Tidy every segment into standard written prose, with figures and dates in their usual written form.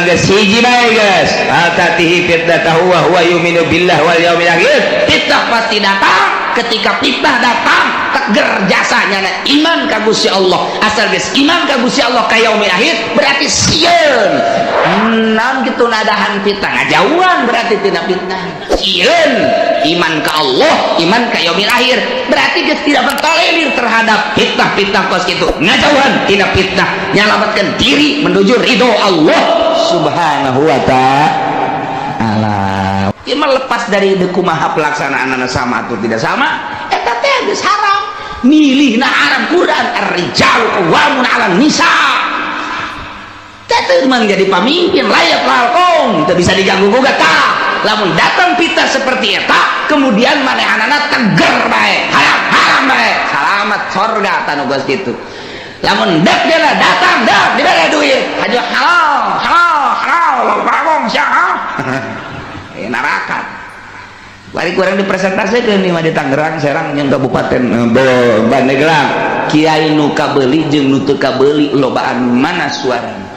mah geus hiji bae geus. Al tatihi fitnatahu wa huwa yu'minu billah wal yaumil akhir. Fitnah pasti datang. Ketika fitnah datang, teger jasanya na iman ka Gusti Allah. Asal geus iman ka Gusti Allah, ka yaumil akhir, berarti sieun naon kitu nadahan fitnah, ngajauhan berarti tina fitnah. Sieun iman ka Allah, iman ka yaumil akhir, berarti geus tidak mentolerir terhadap fitnah-fitnah kos kitu, ngajauhan tina fitnah, nyalamatkan diri menuju ridho Allah Subhanahu wa Ta'ala. Ieu mah lepas dari kumaha pelaksanaan sama atau tidak sama, eta teh geus haram milihna, haram. Quran, ar-rijalu qawwamun 'alan nisa. Teh mah jadi pamimpin layak lalkong teu bisa diganggu gugat. Tah, lamun datang fitnah seperti eta, kemudian manehanana teger bae, haram haram bae, salamat sorga tanu geus kitu. Lamun dek dia datang, dak dibere duit, haju halal halal halal, ngomong siapa neraka. Bari kurang dipresentasikan nih mah di Tangerang, Serang, yang kabupaten Pandeglang, kiai nu kabeuli jeung nu teu kabeuli lobaan mana suarana?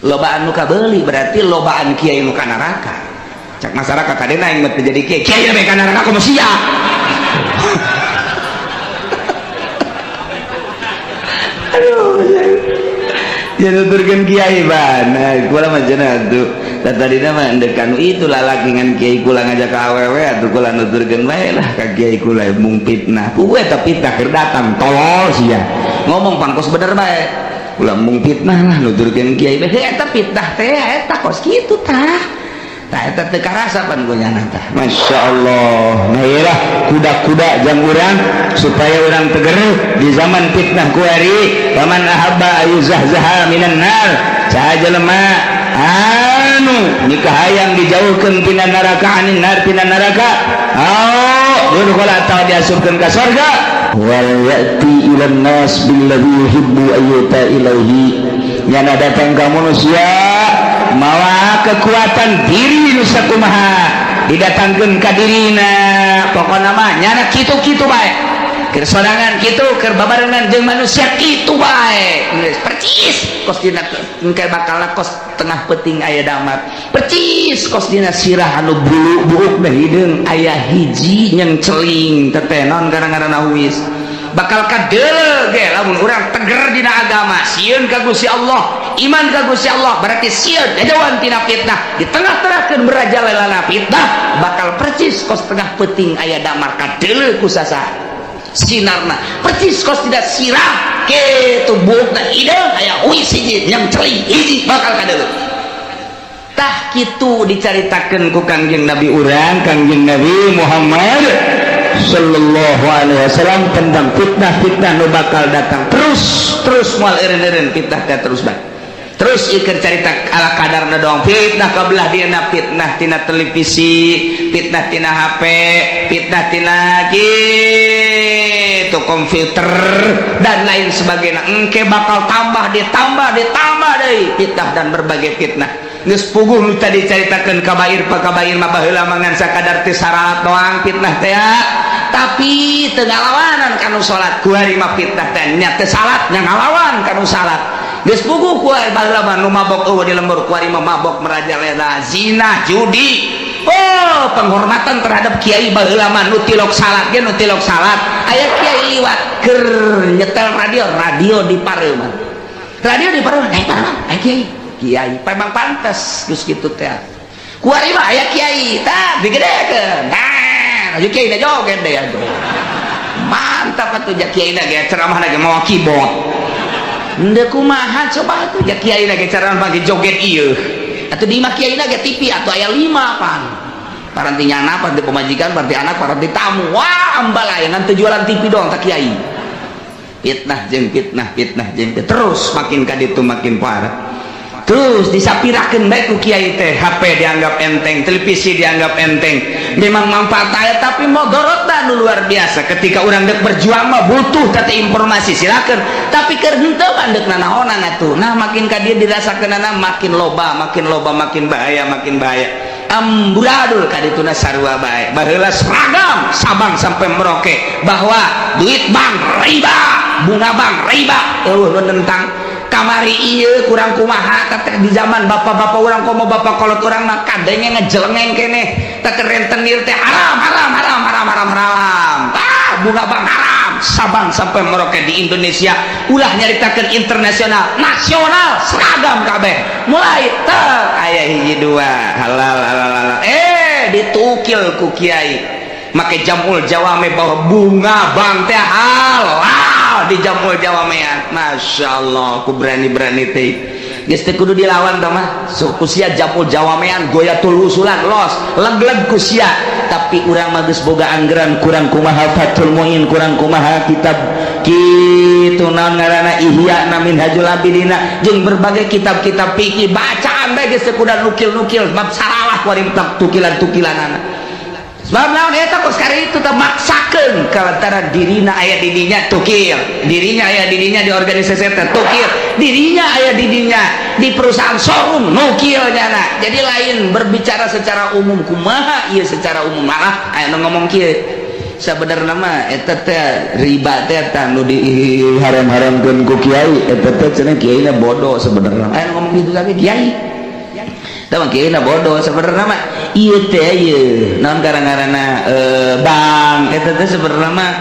Lobaan nu kabeuli, berarti lobaan kiai nu ka neraka. Cak masyarakat kadena yang jadi kiai, kiai bae ka neraka kumaha sia. Aduh, jadi nuturkeun kiai ban kula mah cenah tuh. Tadi mah endek kanu itu lalaki ngan kiai kula ngajak ka awewe atuh, kula nuturkeun bae lah ka kiai kula mung fitnah. Ku eta fitnah keur datang, tolol sia. Ngomong pangkos bener bae. Kula mung fitnah lah nuturkeun kiai bae. Eta fitnah teh eta kos kitu tah. Tah, eta teu karasa pan ku nyana tah. Masya Allah. Nah, iyalah kuda-kuda jang urang supaya urang teger di zaman fitnah kuari. Faman ahabba ayuzahzaha minan nar, saha jelema anu nikah hayang dijauhkeun tina neraka, anin nar tina neraka, oh yudkhala atawa diasupkeun ka sorga, wal ya'ti ilan nas billadzi yuhibbu ayyuta ilaihi, nyana datang ka manusia mawa kekuatan diri nu sakumaha didatangkeun ka dirina. Pokona mah nyana kitu-kitu bae, keur sorangan kitu, keur babarengan jeung manusia kitu bae. Geus percis kos dina engke bakal kos tengah peuting aya damar, percis kos dina sirah anu bulu buuk dah hideung aya hiji nyengceling tetenon kadang-kadang huis bakal kadeuleu ge. Lamun urang teger dina agama, sieun ka Gusti Allah, iman ka Gusti Allah, berarti sieun jauhan tina fitnah di tengah-tengah merajalelana fitnah, bakal percis kos tengah peuting aya damar, kadeuleu ku sasa sinarna, percis kos tidak sirah kitu buukna hideung aya huis hiji nyengceling hiji, bakal kadeuleu. Tah, kitu dicaritakeun ku Kangjeng Nabi urang, Kangjeng Nabi Muhammad sallallahu alaihi wasallam, tentang fitnah-fitnah nu bakal datang terus terus, moal eureun-eureun fitnah teh, terus bae terus. Ieu carita ala kadarna doang. Fitnah kabelah dieuna, fitnah tina televisi, fitnah tina HP, fitnah tina kitu komputer dan lain sebagainya. Engke bakal tambah, ditambah, ditambah deui fitnah dan berbagai fitnah. Geus puguh nu tadi caritakeun kabair pakabair mah baheula mah ngan sakadar teu saralat doang fitnah teh, tapi teu ngalawanan kanu salat. Kuari mah fitnah teh nya teu salat, nya ngalawan kanu salat. Geus puguh kuari baheula mah nu mabok eueuh di lembur, kuari mah mabok merajalela, zina, judi. Oh, penghormatan terhadap kiai baheula mah nu tilok salat ge, nu tilok salat aya kiai liwat keur nyetel radio, radio di pareuman, radio di pareuman, eh pareuman aya kiai, kiai memang pantes geus kitu teh. Kuari mah aya kiai tah digedekeun, nah aya kiai da joget deh atuh, mantap atuh. Ja kiai na ge ceramah ge mawa keyboard. Henteu kumaha coba atuh, ja kiai na ge ceramah ge joget ieu atuh. Di imah kiai na ge TV atuh aya 5 pan, paranti nyana, paranti pemajikan, paranti anak, paranti tamu. Wah, ambalaya ngan teu jualan TV doang tak kiai. Fitnah jeung fitnah, fitnah jeung fitnah terus, makin ka ditu makin parah. Terus disapirakeun bae ku kiai teh, HP dianggap enteng, televisi dianggap enteng. Memang manfaat aya, tapi modorotna nu luar biasa. Ketika urang dek berjuang mah butuh teh informasi, silakan, tapi keur henteu mah deuk nanaonan atuh. Nah, makin ka dieu dirasakeunana makin loba, makin loba, makin bahaya, makin bahaya, amburadul ka dituna sarua bae. Baheula seragam Sabang sampai Merauke bahwa duit bank riba, bunga bank riba, eueuh nu nentang. Kamari ieu kurang kumaha teh di zaman bapak-bapak urang, komo bapak kolot urang mah, kadenge ngejelengeng keneh teh rentenir teh haram, haram, haram, haram, haram, haram. Ah, bunga bank haram. Sabang sampai Merauke di Indonesia, ulah nyaritakeun internasional, nasional, seragam kabeh. Mulai teh aya hiji dua halal, halal, halal. Eh, ditukil ku kiai make jamul jawame bahwa bunga bank teh halal di jamul jawame. Masya Allah, ku berani-berani teh geus teu kudu dilawan tah mah. So, ku sia jamul jawamean goyatul usulan los leg-leg ku sia, tapi urang mah geus boga anggaran kurang kumaha Fathul Muin, kurang kumaha kitab kitu, naon ngaranna, Ihya na, Minhajul Abidina, jeung berbagai kitab-kitab fikih bacaan bae geus teu kudu nukil-nukil, bab saralah kuari tukilan-tukilanana. Sebab naon eta kos kari itu teh maksakeun kalantara dirina aya di dinya tukil, dirinya aya di dinya di organisasi eta tukil, dirinya aya di dinya di perusahaan showroom nukil nyana. Jadi lain berbicara secara umum kumaha ieu secara umum, malah aya nu ngomong kieu, sabenerna mah eta teh riba teh eta nu diharam-haramkeun ku kiai eta teh cenah kiaina bodoh. Sebenarnya aya nu ngomong gitu, tapi kiai tah mah kiaina bodoh. Sebenarnya mah ieu teh ieu naon ngaranna, bank eta teh sebenarnya mah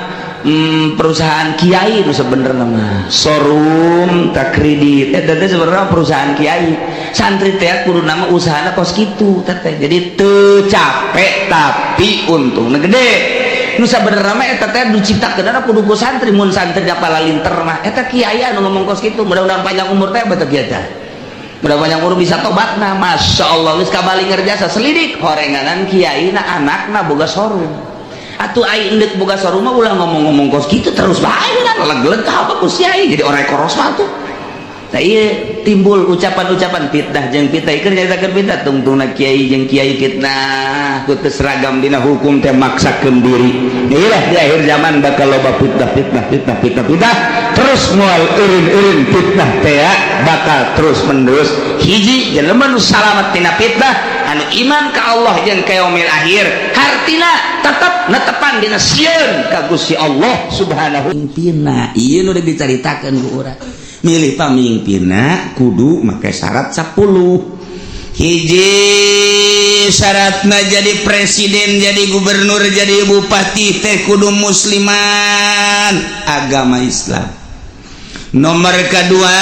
perusahaan kiai itu. Sebenarnya mah showroom tak kredit eta teh sebenarnya perusahaan kiai. Santri teh kudu nama usahana kos kitu teh, jadi teu capek tapi untungna gede. Nu sabenerna mah eta teh diciptakeun kudu ku santri, mun santri dapalinter mah. Eta kiai anu ngomong kos kitu, mudah-mudahan panjang umur teh, betul kiai teh mudah panjang umur bisa tobat. Nah, Masya Allah, geus kabali ngerjasa selidik horenganan kiai na anakna boga showroom atuh. Ai endek boga showroom mah ulah ngomong-ngomong kos kitu terus bae kan leg-leg apa ku kiai jadi orang koros mah tuh. Nah, iya timbul ucapan-ucapan fitnah jeung fitnah. Ieu nyaritakeun fitnah tungtungna kiai jeung kiai fitnah ku teu seragam dina hukum teh, maksakeun diri. Iyalah, di akhir zaman bakal loba fitnah, fitnah, fitnah, fitnah, fitnah terus, moal eureun-eureun fitnah teh bakal terus menerus. Hiji jelema nu salamet tina fitnah anu iman ka Allah jeung ka yaumil akhir, hartina tetep netepan dina sieun ka Gusti Allah Subhanahu. Pamimpinna ieu nu dicaritakeun ku urang, milih pamimpinna kudu make syarat 10. Hiji syaratna jadi presiden, jadi gubernur, jadi bupati teh kudu musliman, agama Islam. Nomor kedua,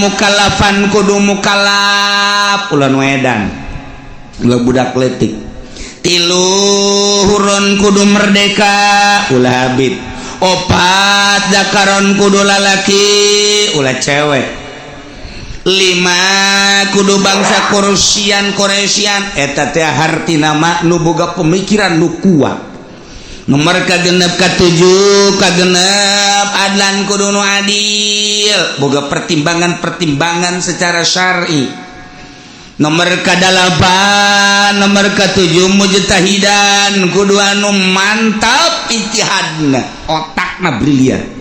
mukalafan, kudu mukalaf, ulah nu edan, ulah budak letik. Tilu, hurron, kudu merdeka, ulah habib. Opat, dakaron, kudu lalaki, ulah cewek. Lima, kudu bangsa Quraisyan. Quraisyan eta teh hartina mah nu boga pemikiran nu kuat. Nomor kagenep, katujuh, kagenep, adlan, kudu nu adil, boga pertimbangan-pertimbangan secara syar'i. Nomor kadalapan, nomor katujuh, mujtahidan, kudu anu mantap ijtihadna, otakna brilian.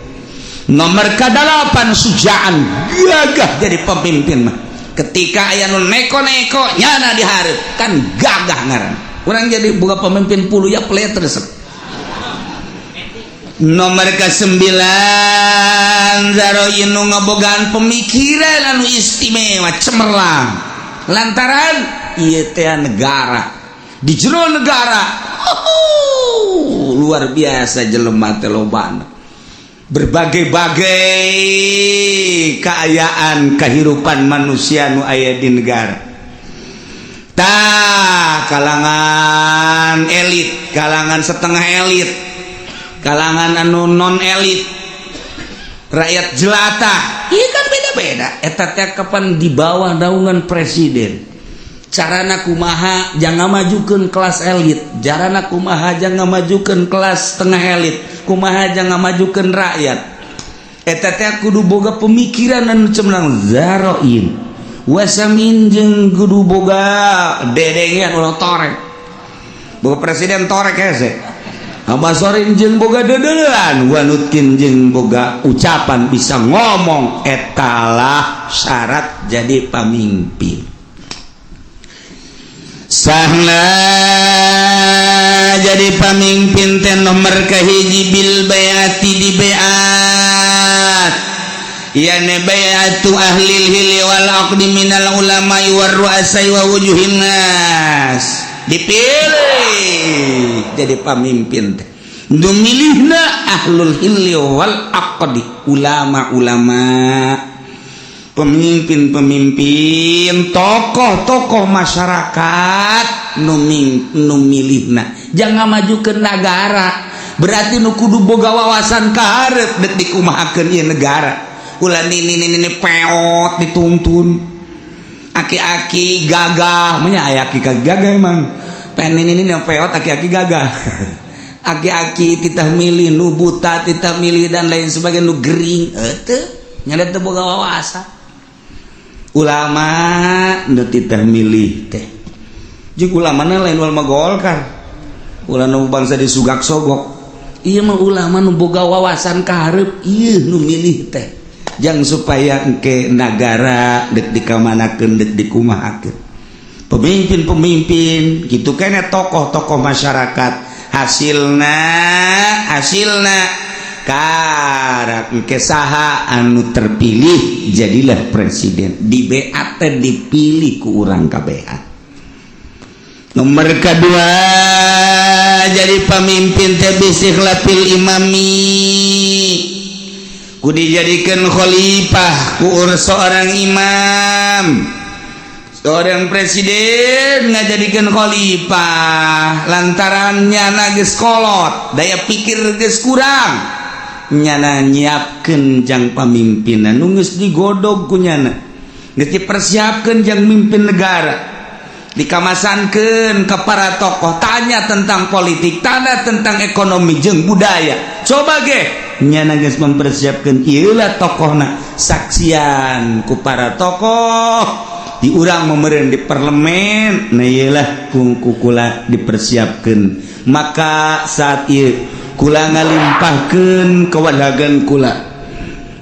Nomor kadalapan, sujaan, gagah jadi pemimpin mah. Ketika aya nu neko-neko, nyana dihareup kan gagah ngaran. Urang jadi boga pemimpin puluh ya play terus. Nomor ke-9, zaroin, nu ngabogaan pemikiran anu istimewa, cemerlang, lantaran ieu teh negara, di jero negara luar biasa jelema teh lobana, berbagai-bagai keayaan kehidupan manusia nu aya di negara. Tah, kalangan elit, kalangan setengah elit, kalangan anu non elit, rakyat jelata, iya kan beda-beda. Eta teh kapan di bawah naungan presiden, carana kumaha jangan majukan kelas elit, carana kumaha jangan majukan kelas setengah elit, kumaha jangan majukan rakyat, eta teh kudu boga pemikiran anu cemerlang, zaroin wasamin, jeung kudu boga dedengean, ulah torek. Boga presiden torek hese. Abasorin jeung boga dedelan, wanutkin jeung boga ucapan, bisa ngomong. Etalah syarat jadi pamimpin. Sahna jadi pamimpin teh nomor kahiji bil bayati, di bayat. Yani bai'atu ahlil hilli wal aqdi minal ulama'i war ru'asai wa wujuhin nas. Dipilih jadi pamimpin teh nu milihna ahlul hilli wal aqdi, ulama-ulama, pemimpin-pemimpin, tokoh-tokoh masyarakat nu milihna. Jangan maju ke negara, berarti nu kudu boga wawasan kaharep dek dikumahakeun ieu negara. Ulah nini nini peot dituntun, aki-aki gagah nya, aya aki gagah emang pen nini nini peot, aki-aki gagah, aki-aki titah milih nu buta, titah milih dan lain sebagainya, nu gering teu nya, teu boga wawasan. Ulama nu titah milih teh jeung ulama lain ulama Golkar, ulah nu bangsa disugak sogok. Ieu mah ulama nu boga wawasan kaharep, ieu nu milih teh jang supaya engke nagara dek dikamanakeun, dek dikumahakeun. Pemimpin-pemimpin gitu kene, tokoh-tokoh masyarakat, hasilna hasilna karak engke saha anu terpilih jadilah presiden di BAT, dipilih ku urang KBH. Nomor kedua, jadi pemimpin teh bistikhlafil imami, ku dijadikan khalifah ku seorang imam. Seorang presiden ngajadikan khalifah lantaran nyana geus kolot, daya pikir geus kurang, nyana nyiapkeun jang pamimpinan nu geus digodog ku nyana, geus dipersiapkeun jang mimpin negara, dikamasankeun ke para tokoh, tanya tentang politik, tanya tentang ekonomi jeung budaya. Coba ge nyana geus mempersiapkeun, ieu lah tokohna, saksian ku para tokoh di urang memeren di parlemen. Nah, iyalah kula dipersiapkan. Maka saat ieu kula ngalimpahkeun kewenangan kula.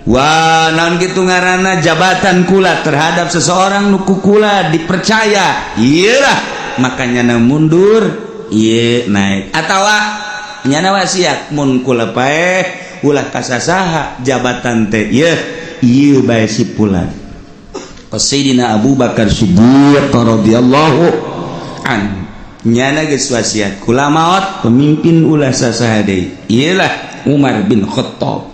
Wah, naon gitu ngaranna, jabatan kula terhadap seseorang nu ku kula dipercaya, iyalah makanya na mundur, ieu naik, atawa nyana wasiat mun kula paeh ulah kasasaha jabatan teh, ieu ieu bae si pulan. Sayyidina Abu Bakar Siddiq radhiyallahu an nyana geus wasiat, kula maot pemimpin ulah sasaha deui, iyalah Umar bin Khattab.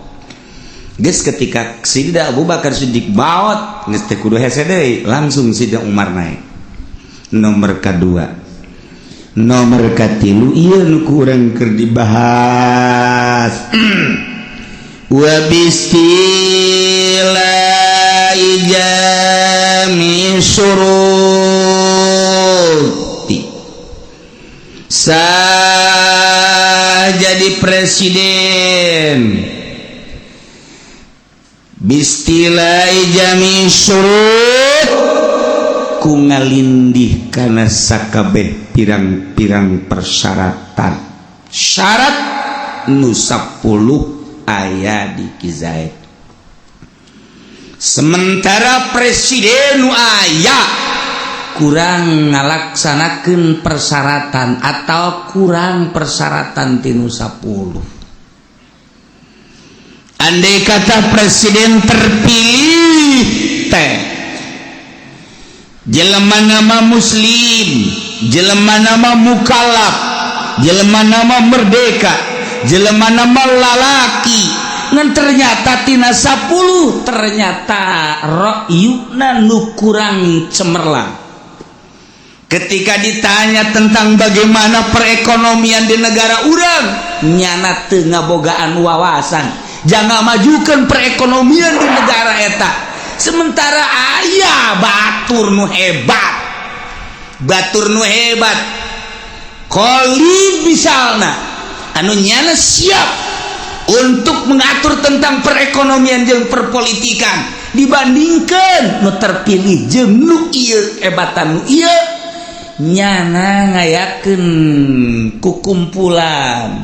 Geus ketika Sayyidina Abu Bakar Siddiq maot, geus teu kudu hese deui, langsung Sayyidina Umar naik. Nomor kedua. Nomor katilu, ieu nu ku urang keur dibahas, wa bistiwai jami syuruti. Sah jadi presiden bistiwai jami syurut ku ngalindih kana sakabeh pirang-pirang persyaratan, syarat nu 10 aya di Ki Zaid. Sementara presiden nu aya kurang ngalaksanakeun persyaratan atau kurang persyaratan tinu 10. Andai kata presiden terpilih teh jelema nama muslim, jelema nama mukallaf, jelema nama merdeka, jelema nama lalaki, ngan ternyata tina 10 ternyata ra'yuna nu kurang cemerlang. Ketika ditanya tentang bagaimana perekonomian di negara urang, nyana teu ngabogaan wawasan jangan majukan perekonomian di negara eta. Sementara aya batur nu hebat, batur nu hebat Khalid misalna, anu nyana siap untuk mengatur tentang perekonomian jeung perpolitikan, dibandingkan nu terpilih jeung nu ieu, hebatan nu ieu. Nyana ngayakeun kukumpulan,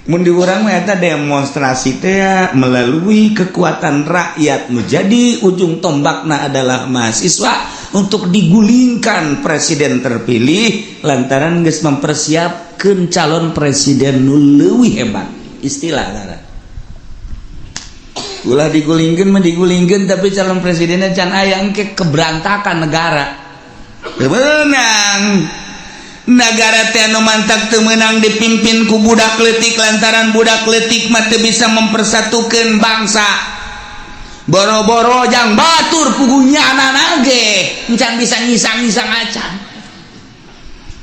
mun di urang mah eta demonstrasi teh melalui kekuatan rakyat, menjadi ujung tombakna adalah mahasiswa untuk digulingkan presiden terpilih lantaran geus mempersiapkan calon presiden nu leuwih hebat, istilah ngaran. Ulah digulingkeun mah digulingkeun, tapi calon presidennya can aya, engke keberantakan negara. Teu meunang negara teh. Anu mantak teu meunang dipimpin ku budak leutik, lantaran budak leutik mah teu bisa mempersatukan bangsa. Boro-boro jang batur, puguh nyana ge encan bisa ngisang-ngisang acan.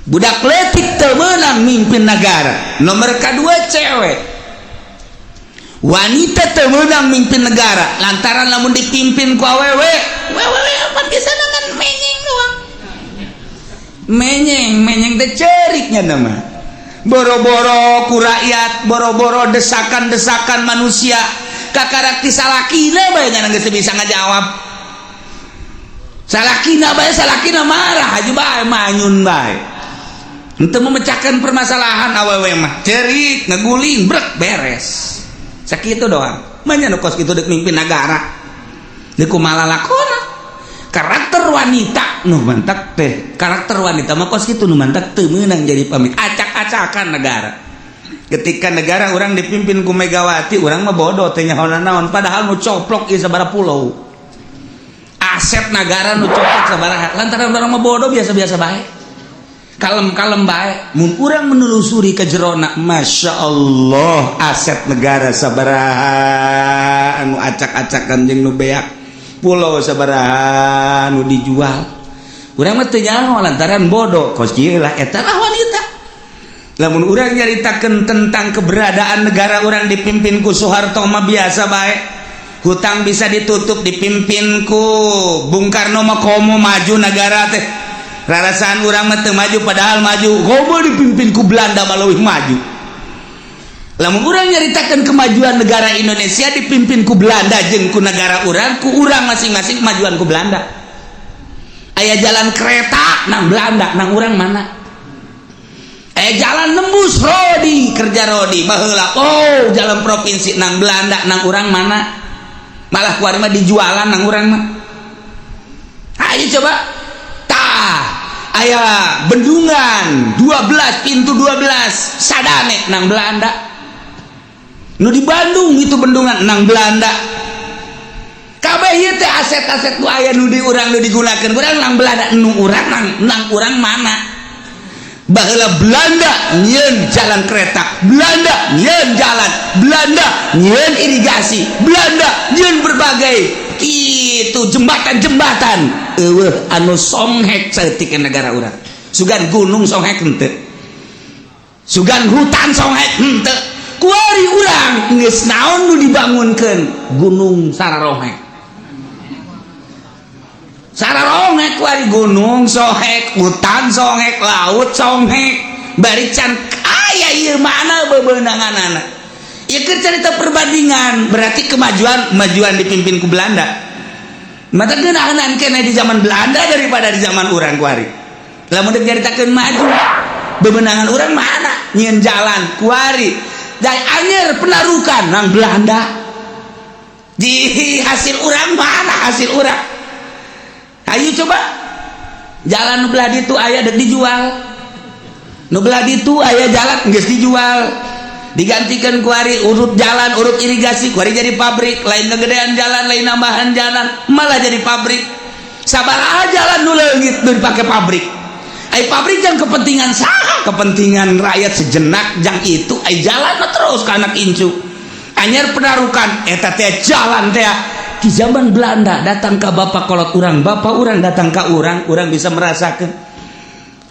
Budak leutik teu meunang mimpin negara. Nomor kedua, cewek, wanita teu meunang mimpin negara, lantaran lamun dipimpin ku awewe, wewe apa bisa dengan menyeng doang, menyeng menyeng teh ceriknya nama. Boro-boro ku rakyat, boro-boro desakan-desakan manusia, kakarak ti salakina bae nya geus bisa ngajawab. Salakina bae, salakina marah aja bae, manyun bae. Untuk memecahkan permasalahan, awewe mah cerik, ngeguling, brek, beres, sakitu doang. Banyak nu kos kitu dek mimpin negara, dek kumaha lalakona? Karakter wanita nu mantak teh, karakter wanita mah kos kitu, nu mantak teu meunang jadi pemimpin, acak-acakan negara. Ketika negara urang dipimpin ku Megawati, urang mah bodoh, teh nyaho naon. Padahal nu coplok ieu sabaraha pulau, aset negara nu coplok sabaraha. Lantaran urang mah bodoh, biasa-biasa bae, kalem-kalem bae. Mun urang menelusuri ke jerona, Masya Allah, aset negara sabaraha anu acak-acakan jeung nu beak, pulau sabaraha nu dijual, urang mah teu nyaho lantaran bodoh. Kos kieu lah, eta lah wanita. Lamun urang nyaritakeun tentang keberadaan negara urang dipimpin ku Soeharto mah biasa bae, hutang bisa ditutup. Dipimpin ku Bung Karno mah komo maju negara teh, rarasaan urang mah teu maju, padahal maju. Komo dipimpin ku Belanda mah leuwih maju. Lamun urang nyaritakeun kemajuan negara Indonesia dipimpin ku Belanda jeung ku negara urang, ku urang masing-masing, kemajuan ku Belanda. Aya jalan kereta nang Belanda, nang urang mana? Aya jalan nembus rodi kerja rodi baheula, oh, jalan provinsi nang Belanda, nang urang mana? Malah kuari mah dijualan nang urang mah. Ayo coba tah, aya bendungan 12 pintu, 12 sadane nang Belanda. Nu di Bandung itu bendungan nang Belanda. Kabeh ieu teh aset-aset nu aya, nu di urang, nu digunakeun urang, nang Belanda. Nu urang nang urang mana? Baheula Belanda nyieun jalan kereta, Belanda nyieun jalan, Belanda nyieun irigasi, Belanda nyieun berbagai itu jembatan-jembatan. Eueuh anu songhek saeutik negara urang. Sugan gunung songhek henteu, sugan hutan songhek henteu. Kuari urang geus naon nu dibangunkeun? Gunung sararohek, sararohek. Kuari gunung sohek, hutan songhek, laut songhek, bari can aya ieu. Mana bebenanganana ieu? Keur cerita perbandingan, berarti kemajuan kemajuan dipimpin ku Belanda. Mata geunahan keneh di zaman Belanda daripada di zaman urang kuari. Lamun dek nyaritakeun maju, bebenangan urang mana? Nyieun jalan kuari dari Anyer Penarukan nang Belanda. Di hasil urang mana? Hasil urang, ayo coba, jalan nu belah ditu aya, dek dijual. Nu belah ditu aya jalan, geus dijual, digantikan kuari urut jalan, urut irigasi, kuari jadi pabrik. Lain kegedean jalan, lain nambahan jalan, malah jadi pabrik. Sabaraha jalan nu leungit nu dipake pabrik? Ai pabrik jang kepentingan saha? Kepentingan rakyat sejenak jang itu. Ai jalan mah terus ke anak incu. Anyar Penarukan eta teh jalan teh di zaman Belanda datang ke bapak kolot urang, bapak urang datang ke urang, urang bisa merasakan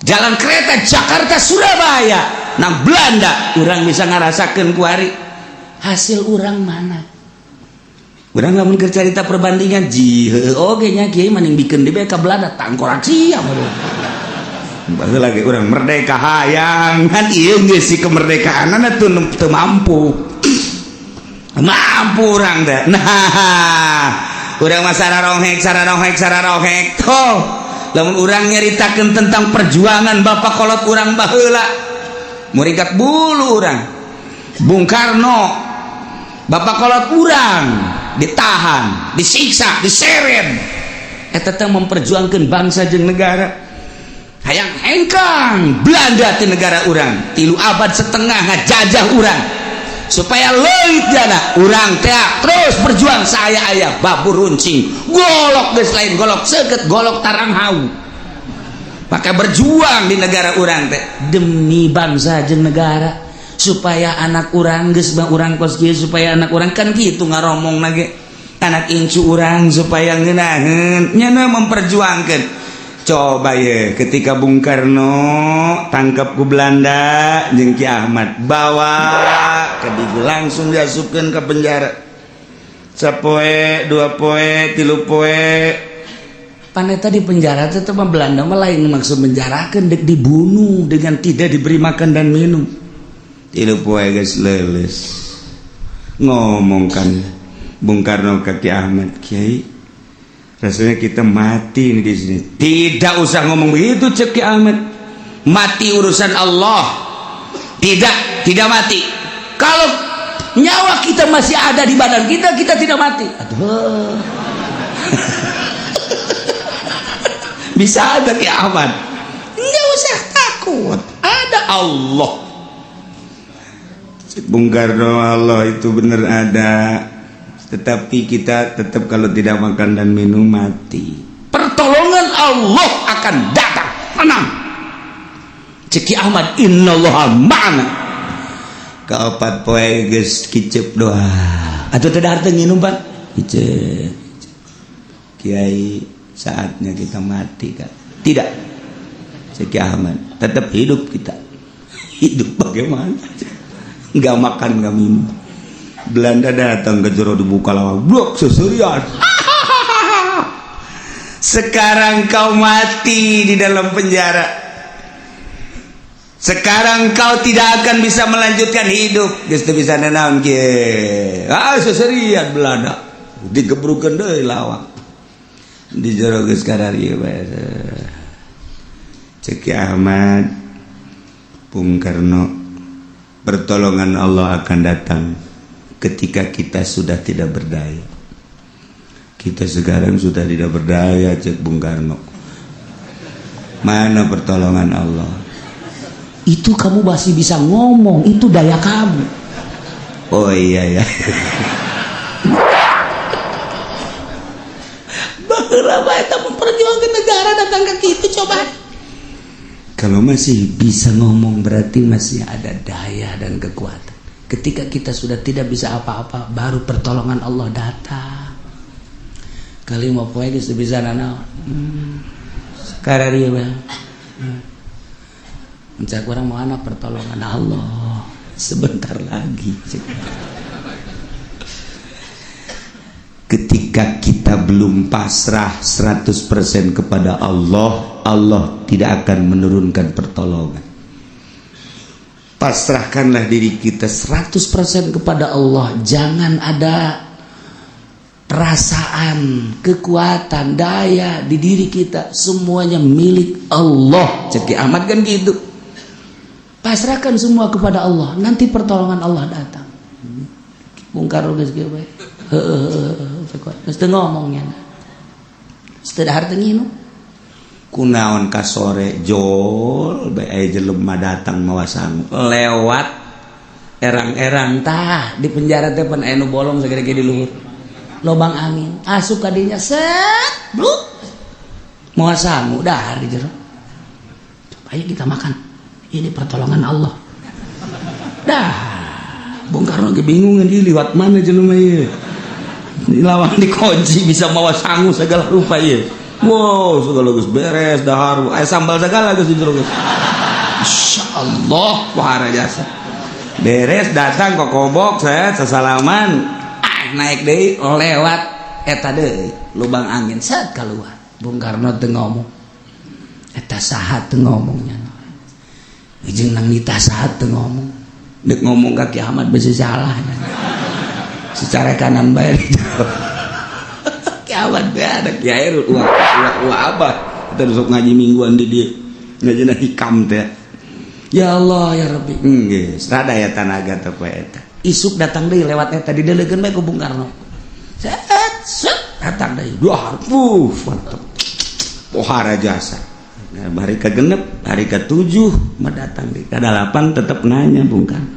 jalan kereta Jakarta Surabaya nang Belanda, urang bisa ngerasakan kuari. Hasil urang mana? Urang lamun keur carita perbandingan ji oge nya, kiai maning bikeun di ka Belanda tangkorak sia. Baheula lagi urang merdeka hayang kan, ieu geus si kemerdekaan atuh teu mampu, mampu urang teh. Nah, urang mah sararohek, sararohek, sararohek toh. Lamun urang nyaritakeun tentang perjuangan bapak kolot urang baheula, murikat bulu urang. Bung Karno, bapak kolot urang, ditahan, disiksa, diseret, eta teh memperjuangkan bangsa jeung negara, hayang hengkang Belanda di negara urang. 3 abad setengah ngajajah urang. Supaya leuit jana urang teh terus berjuang saya aya babur runcing golok geus lain golok seukeut golok tarang hau. Maka berjuang di negara urang teh demi bangsa jeung negara supaya anak urang geus urang kos kieu, supaya anak urang kan kitu ngaromong nage anak incu urang supaya ngeunaheun nyana memperjuangkan. Coba ya ketika Bung Karno tangkap ku Belanda jeung Ki Ahmad bawa ke Digu langsung diasupkeun ke penjara sapoe dua poe tilu poe paneta di penjara teh mah Belanda mah lain maksud menjarakeun, dek dibunuh dengan tidak diberi makan dan minum. Tilu poe geus leuleus ngomong kan Bung Karno ke Ki Ahmad, "Kiai, rasanya kita mati nih di sini." "Tidak usah ngomong begitu," cek Ki Ahmad, "mati urusan Allah." Tidak, tidak mati. Kalau nyawa kita masih ada di badan kita, kita tidak mati. Aduh, bisa ada Ki Ahmad, nggak usah takut, ada Allah. Cek Bung Karno, "Allah itu benar ada, tetapi kita tetap kalau tidak makan dan minum mati. Pertolongan Allah akan datang, tenang." Cek Ki Ahmad, "Innallaha ma'ana." Kaopat poe geus kicep doa atau tidak harta nginum pan kicep, "Kiai, saatnya kita mati kan?" "Tidak," cek Ki Ahmad, "tetap hidup kita." Hidup bagaimana nggak makan nggak minum? Belanda datang ke jero, dibuka lawang, blok seserian. "Sekarang kau mati di dalam penjara. Sekarang kau tidak akan bisa melanjutkan hidup. Geus teu bisa nanaon kieu." Ah, seserian Belanda. Digebrukeun deui lawang. Di jero geus kararieu bae. Cek Ki Ahmad, "Bung Karno, pertolongan Allah akan datang ketika kita sudah tidak berdaya. Kita sekarang sudah tidak berdaya," cek Bung Karno. "Mana pertolongan Allah?" Itu kamu masih bisa ngomong, itu daya kamu. Oh iya ya. Baheula eta memperjuangkan negara datang ke kitu coba. Kalau masih bisa ngomong berarti masih ada daya dan kekuatan. Ketika kita sudah tidak bisa apa-apa, baru pertolongan Allah datang. Kali mau poe geus bisa nanaon. Sekarang dia mencari orang mau anak pertolongan Allah sebentar lagi. Ketika kita belum pasrah 100% kepada Allah, Allah tidak akan menurunkan pertolongan. Pasrahkanlah diri kita 100% kepada Allah. Jangan ada perasaan, kekuatan, daya di diri kita, semuanya milik Allah. Cek Ki Ahmad kan gitu. Pasrahkan semua kepada Allah, nanti pertolongan Allah datang. Bung Karno geus kieu bae. Heueuh, geus teu ngomongnya. Geus teu dahar teu nginum. Kunaon ka sore jol bae aya jelema datang mawa sangu lewat erang-erang tah di penjara teh pan aya nu bolong sagede di luhur. Lobang angin asup ka dinya set bluk. Mawa sangu dahar di jero. Coba ayo kita makan. Ini pertolongan Allah. Dah, Bung Karno ge bingung di liwat mana jelema ieu. Di lawang dikunci bisa mawa sangu segala rupa ieu. Wow, segala geus beres dahar, aya sambal segala geus di jero geus. Insyaallah wahara jasa. Beres datang ke kobok saya sesalaman, ah, naik deui lewat eta deui lubang angin set keluar. Bung Karno teu ngomong. Eta saha teu ngomongnya. Jeung nang nitah saha teu ngomong. Dek ngomong ka Ki Ahmad besi salah. Secara kanan bae. Ki Ahmad bae ada kiai ulah ulah ulah abah. Kita besok ngaji mingguan di dia. Ngajina hikam teh. Ya Allah ya Rabbi. Geus, rada ya tanaga teh poe eta. Isuk datang deui lewat eta didelegeun bae ku Bung Karno. Set set datang deui. Dua mantap. Pohara jasa. Nah, hari ke-6, hari ke-7 mah datang di ke-8 tetap nanya Bung Karno.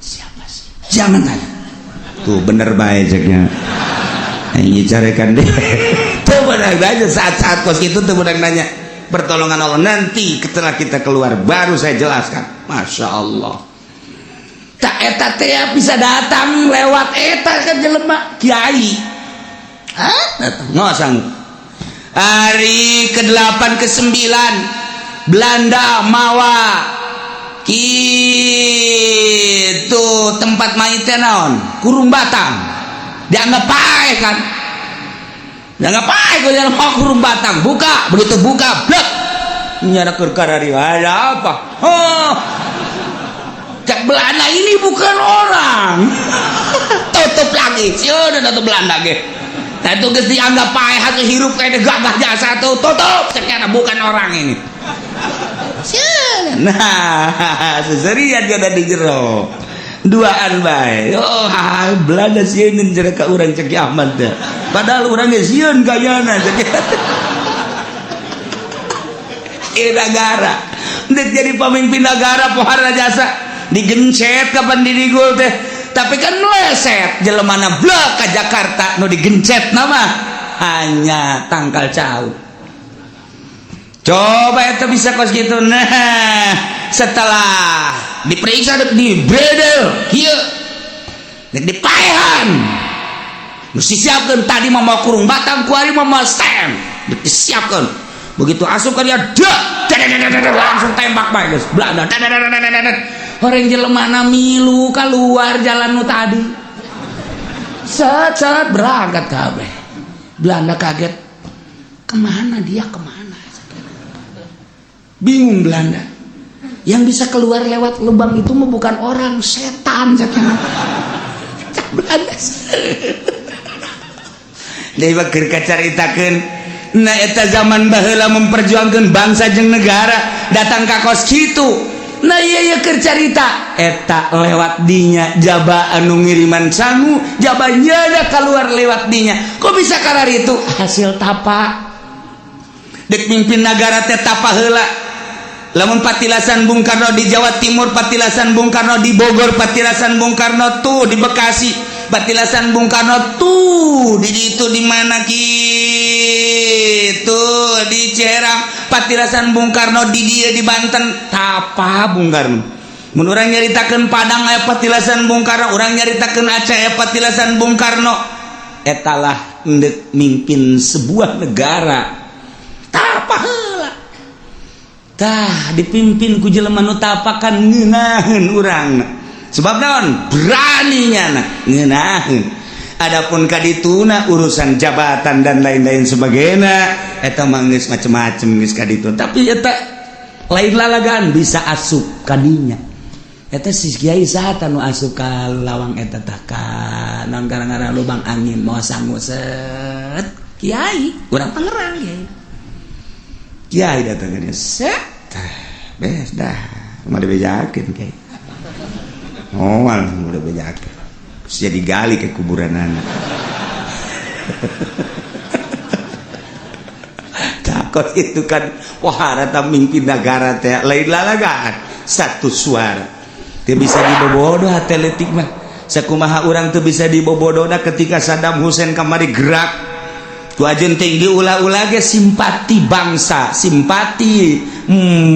Siapa sih? Jangan tanya. Tuh bener bae ceknya. Ini carekan deh. Tuh bener aja saat-saat kos itu tuh bener nanya. Pertolongan Allah nanti setelah kita keluar baru saya jelaskan. Masya Allah. Tak eta teh bisa datang lewat eta ke jelema kiai. Hah? Datang. Nggak sanggup. Hari ke-8 ke-9 Belanda mawa gitu tempat mayitnya naon kurung batang, dianggap paeh kan, dianggap paeh gue jalan mau kurung batang, buka, begitu buka blek nyana keur karari ada apa. Oh, cak Belanda, ini bukan orang. Tutup lagi, sudah tutup Belanda ge. Nah, itu geus dianggap paeh hasil hirup kayak gagah jasa tuh tutup, cek bukan orang ini. Nah, seserian dia ada di jero duaan bae. Oh, Belanda sieun jere ka urang, cek Ahmad teh, padahal urang ge sieun kayana cek. Ieu negara dek jadi pemimpin negara pohara jasa digencet kapan didigul teh, tapi kan meleset jelemana blek ke Jakarta. Nu digencet nama hanya tangkal cau. Coba itu bisa kos gitu. Nah, setelah diperiksa di bredel kieu dipaehan, mesti siapkan tadi mau kurung batang, kuari mau stand disiapkan. Begitu asup kan dia dak langsung tembak bae geus Belanda. Orang jelema milu keluar jalan nu tadi, set set berangkat kabeh. Belanda kaget, kemana dia, kemana? Bingung Belanda. Yang bisa keluar lewat lubang itu mah bukan orang, setan cek Belanda. Deui keur kacaritakeun. Nah, eta zaman baheula memperjuangkan bangsa jeung negara datang ka kos kitu. Nah, iya iya keur carita eta lewat dinya jaba anu ngiriman sangu, jaba nyada keluar lewat dinya. Kok bisa karar itu? Hasil tapa. Dek mimpin negara teh tapa heula. Lamun patilasan Bung Karno di Jawa Timur, patilasan Bung Karno di Bogor, patilasan Bung Karno tuh di Bekasi, patilasan Bung Karno tuh di itu di mana gitu di Ciherang, patilasan Bung Karno di dia di Banten, tapa Bung Karno. Mun urang nyaritakeun Padang aya patilasan Bung Karno, urang nyaritakeun Aceh aya patilasan Bung Karno. Etalah endek mimpin sebuah negara. Tapa heula. Tah dipimpin ku jelema nu tapakan ngeunaheun urang. Sebab naon? Beraninya na ngeunaheun. Adapun kadituna urusan jabatan dan lain-lain sebagainya eta mah geus macem-macem geus kaditu. Tapi eta lain lalagan bisa asup kadinya. Eta si kiai saha nu asup ka lawang eta tah, ka naon gara-gara lubang angin mau sangu set kiai urang Tangerang, kiai kiai datang ke dia set tah bes dah mau dibejakeun kiai. Oh, langsung udah bejakeun. Terus jadi gali ke kuburan anak. Takut itu kan wah rata mimpi negara teh lain lalagaan satu suara. Teu bisa dibobodo hate leutik mah. Sakumaha urang teu bisa dibobodona ketika Saddam Hussein kamari gerak ku ajeun tinggi ulah-ulah ge simpati bangsa, simpati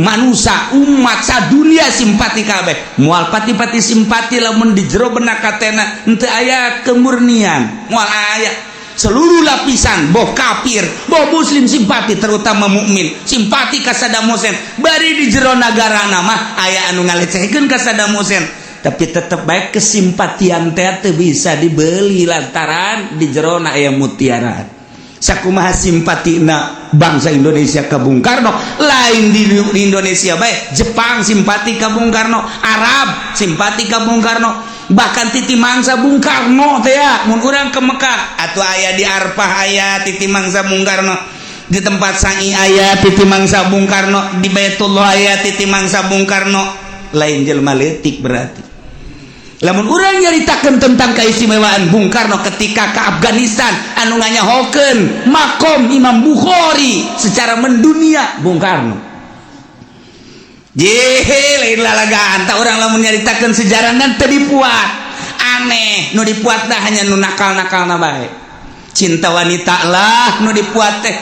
manusia, umat sadunia simpati kabeh. Moal pati-pati simpati lamun di jero benak katena henteu aya kemurnian, moal aya. Seluruh lapisan, boh kafir, boh muslim simpati, terutama mukmin, simpati ka Saddam Hussein. Bari di jero nagara nama aya anu ngalecehkeun ka Saddam Hussein, tapi tetep baik kesimpatian teh teu bisa dibeli lantaran di jero na aya mutiara. Sakumaha simpatina bangsa Indonesia ke Bung Karno, lain di Indonesia baik, Jepang simpati ke Bung Karno, Arab simpati ke Bung Karno, bahkan titi mangsa Bung Karno teh ya mun urang ke Mekah atau aya di Arfah aya titi mangsa Bung Karno, di tempat sangi aya titi mangsa Bung Karno, di Baitullah aya titi mangsa Bung Karno. Lain jelma leutik berarti lamun urang nyaritakeun tentang keistimewaan Bung Karno ketika ke Afghanistan anu nganyahokeun makom Imam Bukhari secara mendunia Bung Karno. Jehe, lain lalagaan tak orang lamun nyaritakeun sejarah nan teu dipuat. Aneh, nu dipuat dah hanya nu nakal-nakalna bae. Cinta wanita lah nu dipuat teh,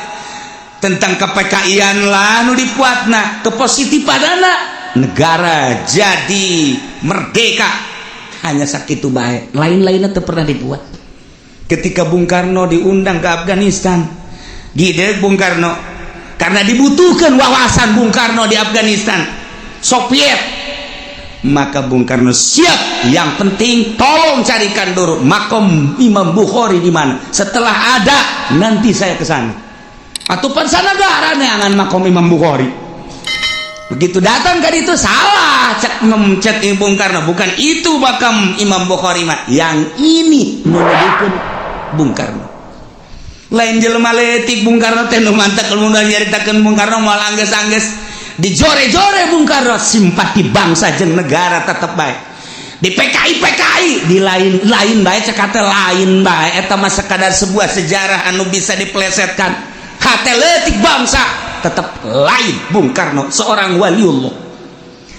tentang ke-PKI-an lah nu dipuatna, kepositifanana negara jadi merdeka hanya sakitu bae, lain-lainnya teu pernah dibuat. Ketika Bung Karno diundang ke Afghanistan, gideg Bung Karno karena dibutuhkan wawasan Bung Karno di Afghanistan Soviet, maka Bung Karno siap, yang penting tolong carikan dulu makom Imam Bukhari di mana, setelah ada nanti saya ke sana. Atau negara neangan makom Imam Bukhari. Begitu datang ke itu, salah, cek cek Bung Karno, bukan itu makam Imam Bukhari mah, yang ini. Menuduhkan Bung Karno lain jelema leutik. Bung Karno teh nu mantak kemudian nyaritakeun Bung Karno moal angges-angges dijore-jore. Bung Karno simpati bangsa jeung negara tetep baik di PKI PKI di lain lain bae, cek kata lain bae, eta mah sekadar sebuah sejarah anu bisa dipelesetkan. Hate leutik bangsa tetep lain. Bung Karno seorang waliullah,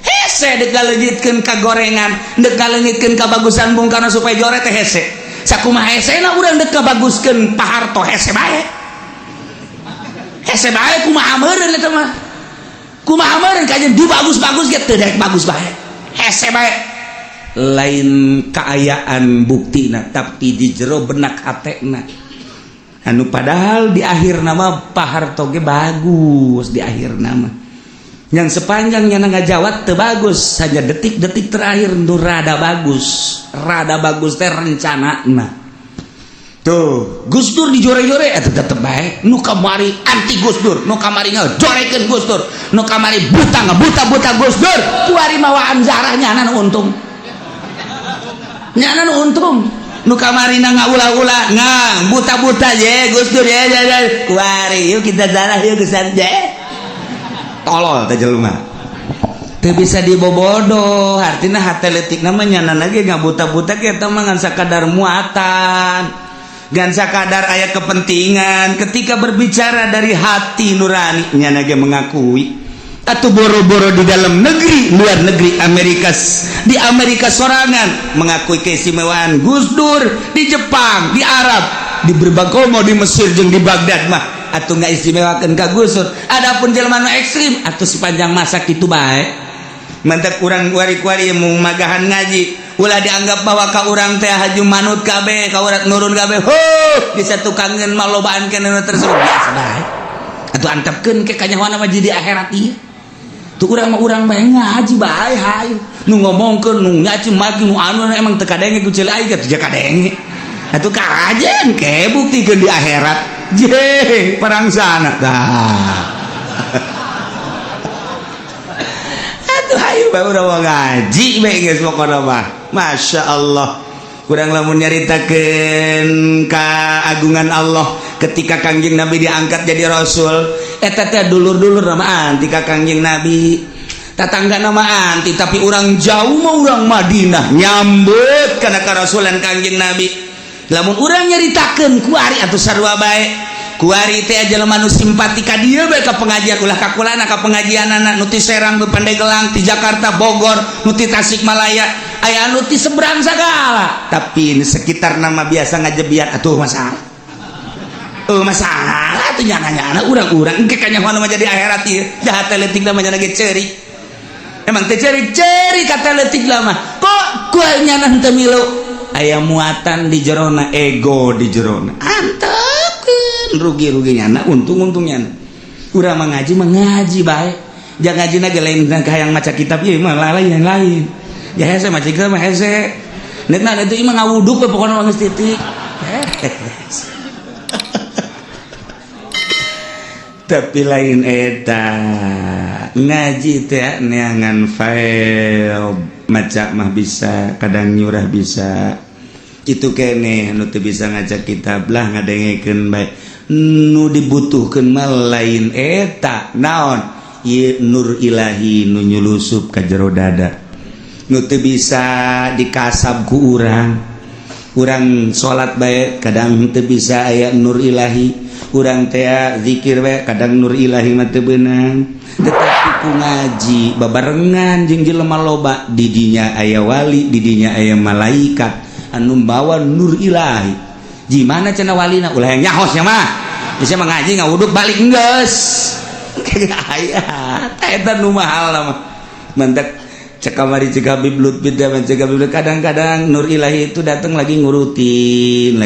hese dek ngaleungitkeun kagorengan, dek ngaleungitkeun kabagusan Bung Karno supaya jore teh hese. Sakumaha hesena urang dek kabaguskeun Pak Harto, hese bae, hese bae. Kumaha meureun eta mah, kumaha meureun kajian dibagus-bagus ge teu daek bagus bae, hese bae. Lain kaayaan buktina, tapi di jero benak hatena anu padahal di akhir nama Pak Harto ge bagus. Di akhir nama yang sepanjangnya ngajawat teu bagus, hanya detik-detik terakhir nu rada bagus, rada bagus teh rencana. Nah tuh, Gus Dur dijore-jore eta tetep bae. Nu kamari anti Gus Dur, nu kamari ngajorekeun Gus Dur, nu kamari buta ngabuta-buta Gus Dur, kuari mawaan zarah, nyana nu untung, nyana nu untung. Nu kamari na ngaulah-ulah ngang buta-buta ye Gus Dur ye ye ye, kuari yuk kita zarah yuk kesan je. Tolol teh jelema, teu bisa dibobodo. Artinya hate leutik namanya nyana ge ngabuta-buta kita mah ngan sakadar muatan, ngan sakadar aya kepentingan. Ketika berbicara dari hati nurani, nyana ge mengakui atau boro-boro di dalam negeri, luar negeri, Amerika, di Amerika sorangan mengakui keistimewaan Gus Dur, di Jepang, di Arab, di berbagai mau di Mesir jeung di Baghdad mah atau nggak istimewakan ka Gus Dur. Adapun jelema nu ekstrim atau sepanjang masa kitu bae. Mantap, urang kuari-kuari mau magahan ngaji ulah dianggap bahwa ka urang teh haju manut kabeh, ka urang nurun kabeh. Ho, bisa tukangeun mah lobaan kana tersebut, biasa bae atuh, antepkeun ke kanyahoana mah jadi akhirat ieu. Tuh, urang mah urang bae, ngaji bae hayu. Nu ngomongkeun, nu nyaci maki, nu anu emang teu kadenge ku ceuli aing teh kadenge atuh, kajen ke buktikeun di akhirat je perang sana tah. Atuh hayu bae urang mah ngaji bae geus, pokona mah Masya Allah. Kurang lamun nyaritakeun keagungan Allah ketika Kangjeng Nabi diangkat jadi rasul, eta teh dulur-dulur nama anti ka Kangjeng Nabi, tatangga nama anti, tapi orang jauh mah orang Madinah nyambut karena karasulan Kangjeng Nabi. Lamun urang nyaritakeun kuari atuh sarua bae. Kuari teh jelema nu simpati ka dieu bae ka pengajian, ulah ka kulana ka pengajianana. Nu ti Serang, nu Pandeglang, ti Jakarta, Bogor, nu ti Tasikmalaya, aya anu ti seberang segala, tapi ini sekitar nama biasa ngajebian atuh masalah. Oh, masalah tuh nyana-nyana urang-urang engke kanyahoan mah jadi akhirat ieu jahat leutik mah nyana ge ceurik. Emang teh ceurik-ceurik kata leutik mah kok kuah nyana henteu milu, aya muatan di jerona, ego di jerona, antepkeun, rugi-rugi nyana, untung-untung nyana. Urang mah ngaji mah ngaji bae, jangan ngaji ge lain hayang maca kitab ieu mah, lain yang lain ya hese maca kitab mah hese. Nek nah itu mah ngawuduk we pokona mah geus titik. Tapi lain eta ngaji teh neangan file, maca mah bisa, kadang nyurah bisa itu kene. Nu teu bisa ngaca kitab lah ngadengekeun bae. Nu dibutuhkeun mah lain eta naon ieu, nur ilahi nu nyulusup ka jero dada nu teu bisa dikasab ku urang. Urang salat bae kadang teu bisa aya nur ilahi, urang teh zikir bae kadang nur ilahi mah teu beunang, tetapi ku ngaji babarengan jeung jelema loba, didinya aya wali, didinya aya malaikat. Anu bawa nur ilahi. Gimana cenah walina? Ulah yang nyahosnya mah. Bisa mengaji ngawuduk balik geus. Aya eta nu mahal mah. Mantak cek kamari cek Habib Lutfi teh, cek Habib, kadang-kadang nur ilahi itu datang lagi ngurutin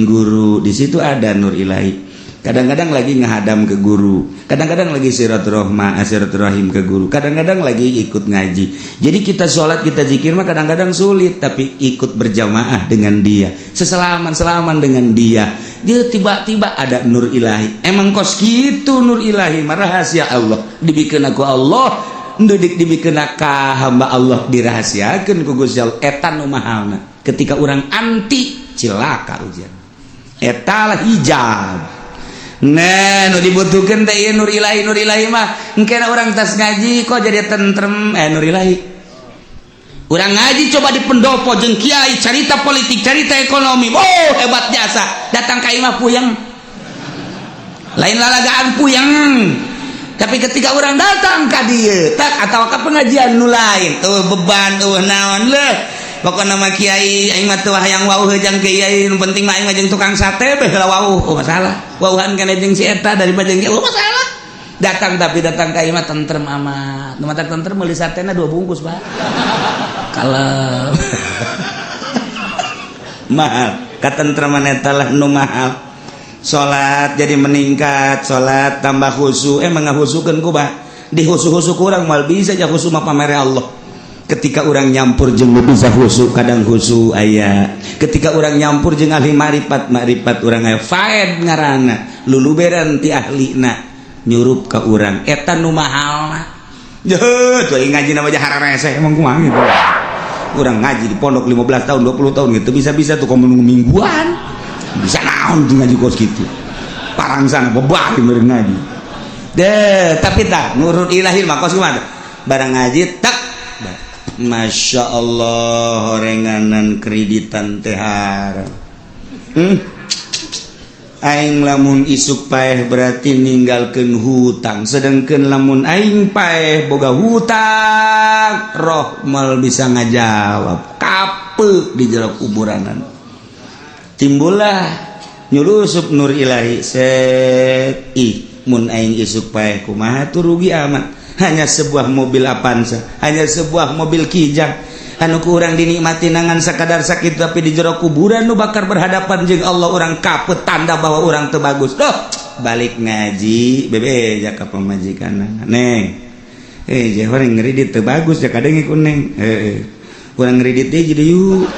guru. Di situ ada nur ilahi. Kadang-kadang lagi ngahadam ke guru, kadang-kadang lagi silaturahma, silaturahim ke guru, kadang-kadang lagi ikut ngaji. Jadi kita sholat, kita zikir mah kadang-kadang sulit, tapi ikut berjamaah dengan dia, seselaman selaman dengan dia, dia tiba-tiba ada nur ilahi. Emang kos gitu nur ilahi mah, rahasia Allah dibikin aku Allah ndudik, dibikin ka hamba Allah, dirahasiakan ku Gusti Allah. Eta nu mahalna. Ketika orang anti, cilaka ujian. Eta lah hijab. Nah, nu dibutuhkan teh ieu nur ilahi. Nur ilahi mah engke orang tas ngaji kok jadi tentrem, nur ilahi. Urang ngaji coba di pendopo jeung kiai, cerita politik, cerita ekonomi. Oh, hebat jasa. Datang ka imah puyeng. Lain lalagaan, puyeng. Tapi ketika orang datang ka dieu, tak atau ke pengajian nu lain, tuh beban tuh naon leh. Pokokna mah kiai aing mah teu hayang wauh jeung kiai, nu penting mah aing mah jeung tukang sate beh heula wauh. Oh, masalah. Wauhan kana jeung si eta daripada jeung kiai, oh masalah. Datang, tapi datang ka imah tentrem amat. Nu matak tentrem meuli satena dua bungkus, Pak. Kalem. Mahal. Katentreman eta lah nu mahal. Salat jadi meningkat, salat tambah khusyuk, emang ngahusukeun ku bah. Di husu-husu kurang mal bisa ja khusyuk mah pamere Allah. Ketika orang nyampur jeung nu bisa khusyuk, kadang khusyuk aya. Ketika orang nyampur jeung ahli maripat, maripat urang aya. Faed ngaranna, luluberan ti ahlina nyurup ka urang. Eta nu mahalna. Jeuh, tuh ngaji nama hararese emang kumaha gitu. Urang ngaji di pondok 15 tahun, 20 tahun gitu bisa-bisa tuh komo mingguan. Bisa naon tuh ngaji kos gitu. Parangsana bebari meureun ngaji. Deh, tapi tak nurut ilahi mah kos kumaha? Barang ngaji tak. Masya Allah, horenganan kreditan teh. Aing lamun isuk paeh berarti ninggalkeun hutang, sedangkan lamun aing paeh boga hutang, roh mal bisa ngajawab kape di jero kuburanan. Timbullah nyulusup nur ilahi set. Ih, mun aing isuk paeh kumaha tuh? Rugi amat. Hanya sebuah mobil Avanza, hanya sebuah mobil Kijang anu ku urang dinikmati nangan sakadar sakit, tapi di jero kuburan nu bakal berhadapan jeung Allah urang kapet, tanda bahwa urang teu bagus. Duh, balik ngaji bebe jaka pamajikan, "Neng, eh, jawar ngredit teu bagus ya." Kadang ikut, "Neng, eh, urang ngredit deh jadi yuk."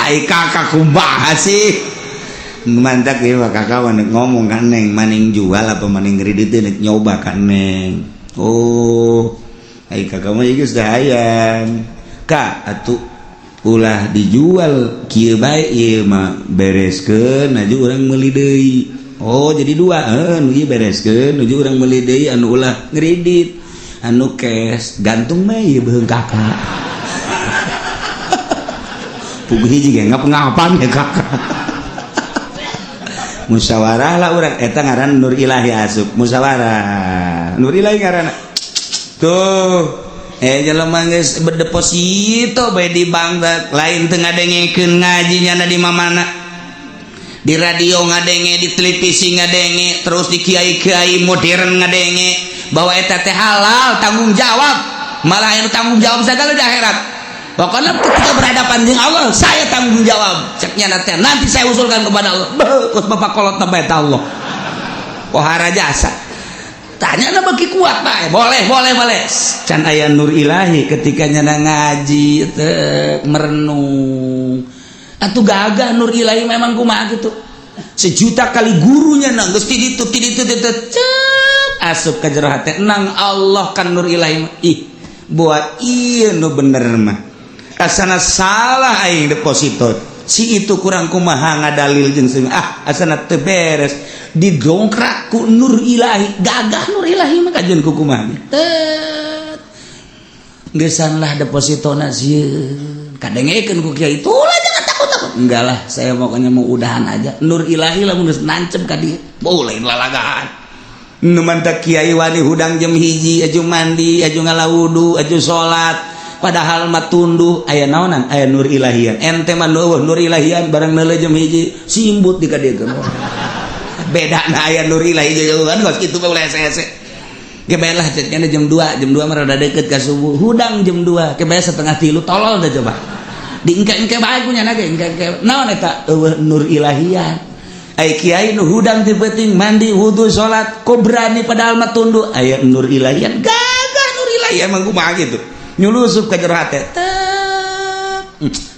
Ai kakak kumaha sih? Mantap ya kakak ngomong kan, "Neng, maning jual apa maning ngredit nek nyoba kan, Neng?" "Oh, ai kakak mah geus hayang kak atuh, ulah dijual kieu bae, ieu mah bereskeun aju urang meuli deui." "Oh, jadi dua, heuh, nu ieu bereskeun nuju urang meuli deui, anu ulah ngredit, anu cash gantung mah ieu beuheung kakak." Puguh hiji ge ngap-ngapan ya kakak. Musyawarah lah urang, eta ngaran nur ilahi asup musyawarah, nur ilahi ngaranna tuh. Eh, jelema geus berdeposito bae di bank, lain teu ngadengekeun ngajinya di mamana, di radio ngadenge, di televisi ngadenge, terus di kiai-kiai modern ngadenge bahwa eta teh halal, tanggung jawab, malah anu tanggung jawab segala di akhirat. Pokoknya ketika berhadapan dengan Allah saya tanggung jawab, ceknya nanti, nanti saya usulkan kepada Allah. Beuh, bapak kolot na eta Allah pohara jasa. Tanya na bagi kuat, Pak. Boleh, boleh, boleh. Can aya nur ilahi. Ketika nyana ngaji teh merenung atuh gagah nur ilahi. Memang kumaha gitu, sejuta kali gurunya nang geus ti ditu ti ditu ti cep asup ka jero hate nang Allah kan nur ilahi. Ih, buat ieu nu bener mah, asana salah aing deposito si itu, kurang kumaha ngadalil jeung sing ah, asana teu beres, didongkrak ku nur ilahi. Gagah nur ilahi mah kajian ku kumaha. Tet geusan lah depositona sieun, kadengekeun ku kiai, "Itulah, jangan takut takut." "Enggak lah, saya pokoknya mau udahan aja." Nur ilahi lah geus nancep ka dieu, boleh lalagaan. Nu mantak kiai wani hudang jam 1, aju mandi, aju ngala wudu, aju salat. Padahal mah tunduh aya naonan, aya nur ilahian. Ente mah nur ilahian, barang neuleuh jam 1 simbut di ka dieu. Beda na aya nur ilahi kan kos kitu mah, ulah hese-hese. Ge bae lah cenah jam 2, jam 2 mah rada deket ka subuh. Hudang jam 2, ke bae setengah tilu, tolol dah. Coba diengke-engke bae ku nyana ge, engke-engke naon eta? Eueuh nur ilahian. Ai kiai nu hudang ti peuting, mandi, wudu, salat, kok berani? Padahal mah tunduh aya nur ilahian. Gagah nur ilahian emang kumaha gitu, nyulusup ka jero hate.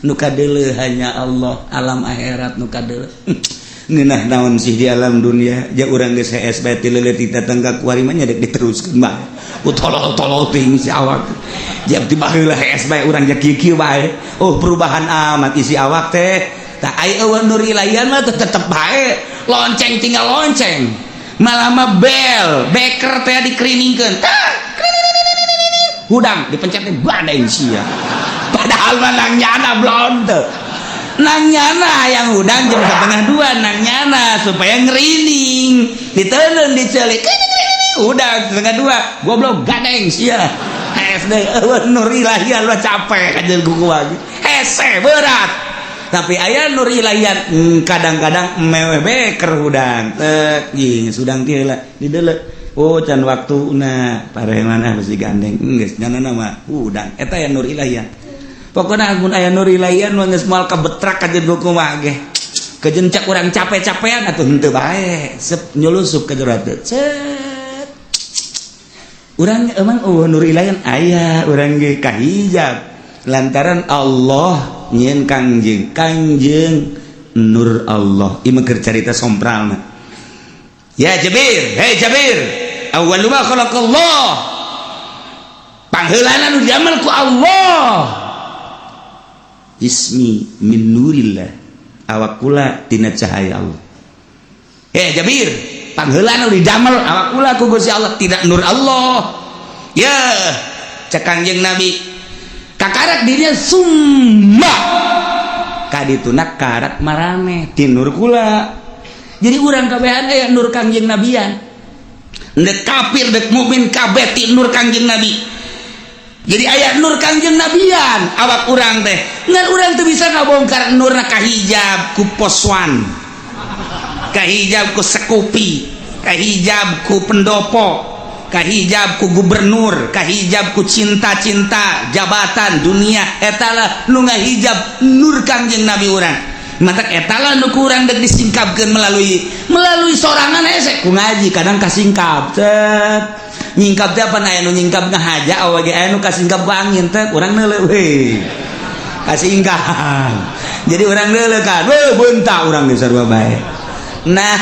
Nu kadeuleu hanya Allah, alam akhirat nu kadeuleu. Ngeunah naon sih di alam dunia? Ja urang geus hees bae ti leuleut datang ka kuari mah, nya dek diteruskeun bae ku tolol-tolol ting si awak. Jam ti baheula hees bae urang, ja kieu-kieu bae. Oh, perubahan amat isi awak teh. Tak aya eueuh nur ilahian mah tetep bae lonceng, tinggal lonceng. Malah mah bel beker teh dikriningkeun, hudang dipencet, badai sia. Padahal mah nang nyana blon teu nang nyana yang hudang jam 1.30, nang nyana supaya ngerining, diteulun, dicelik, hudang 1.30, goblok, gadeng sia. SD eueuh nur ilahian lo capek kajeun kuku hese berat. Tapi aya nur ilahian, kadang-kadang meweh beker hudang tek jing sudang ti heula dideuleu, oh, can waktuna, pareman harus digandeng, geus nyana nama hudang. Eta aya nur ilahian. Pokokna mun aya nur ilahian mah geus moal kabetrak kajeun kumaha ge. Kejencak urang capek-capean atuh henteu bae, sep nyulusup ka jero hate, cet urang emang, oh, nur ilahian aya. Urang ge kahijab lantaran Allah nyieun Kangjeng, Kangjeng nur Allah. Ieu mah keur carita sompralna. Ya Jabir, hei Jabir, awwalu ma khalaqallah, pangheulana nu diamel ku Allah, jismi min nurillah, awak kula tina cahaya Allah. Hei Jabir, pangheulana nu didamel awak kula ku Gusti Allah tidak nur Allah. Ya cek Kangjeng Nabi, kakarak dirinya summa kadituna karak marane ti nur kula. Jadi urang kabehan aya nur Kangjeng Nabian, dek kafir dek mukmin kabeh ti nur Kangjeng Nabi. Jadi aya nur Kangjeng Nabian awak urang teh. Ngan urang teu bisa ngabongkar nurna, kahijab ku poswan, kahijab ku sekupi, kahijab ku pendopo, kahijab ku gubernur, kahijab ku cinta-cinta jabatan dunia. Etalah nu ngahijab nur Kangjeng Nabi urang. Matak etalah nu kurang dek disingkapkeun melalui melalui sorangan hese ku ngaji. Kadang kasingkap, cet, nyingkap teh apa? Aya nu nyingkap ngahaja awak ge, aya nu kasingkap ku angin teh, urang neuleuh, we kasingkap. Jadi urang neuleuh kan, we beunta urang geus sarua bae. Nah,